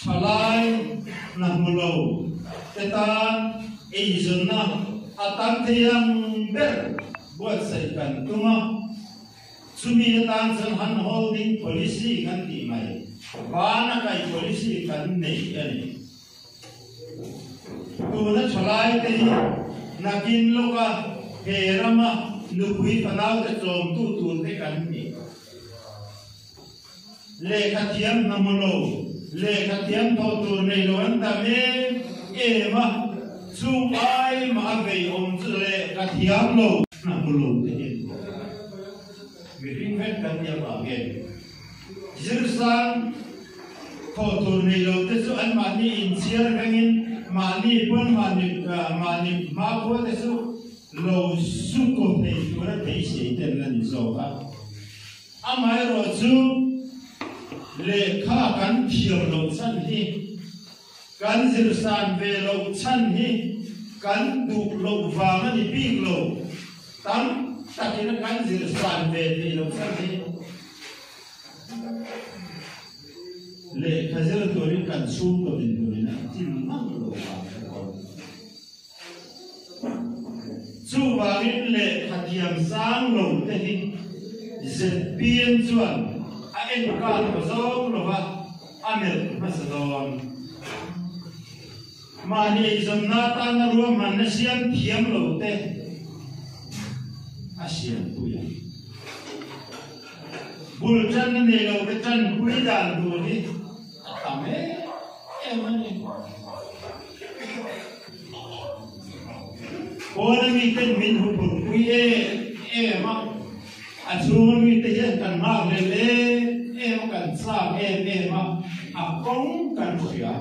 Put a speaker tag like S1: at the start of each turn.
S1: Thalai hna hmu lo te tan eizawnna a tam thei ang ber buatsaih kan tum a, chumi atan chuan hand holding policy kan tih mai, vana kai policy kan nei a ni. Tuna thalai te hi nakin lawka he rama nupui fanaute tlawmtu tur te kan ni. Lehkha thiam hna maw lo, lehkha thiam thawh tur nei lo an tam em em a, chung ai mah a vei awm chu lehkha thiam lo hna hmu lo te hi an ni. Mihring vek kan nih avangin zirsang thawh tur nei lo te chu anmahni inchhiar vengin mahni pawn mahni mahni hmakhua te chu lo su ko thei tura beisei ten la ni zawk a. Amaherawhchu, lehkha kan thiam loh chhan hi, kan zirsan ve loh chhan hi kan duh loh vang a ni bik lo. Tam takin kan zirsan ve theih loh chhan hi lehkha zir turin kan chhungkaw dinhmunin a tin mang lo vang a ni awm. Chuvangin lehkha thiam sang lo te hi zpm chuan a enka tawh zawng lo va, a melh hmasa dawn. Mahni eizawnna atana ruahmanna siam thiam lo te a siampui ang. Bul tanna nei lo te tanpui dan tur hi a tam em em a ni. Pawn a miten min huphurhpui em em a, a chhung a mite hian kan nghakhlel em em a, kan chak em em a, a kawng kan hria.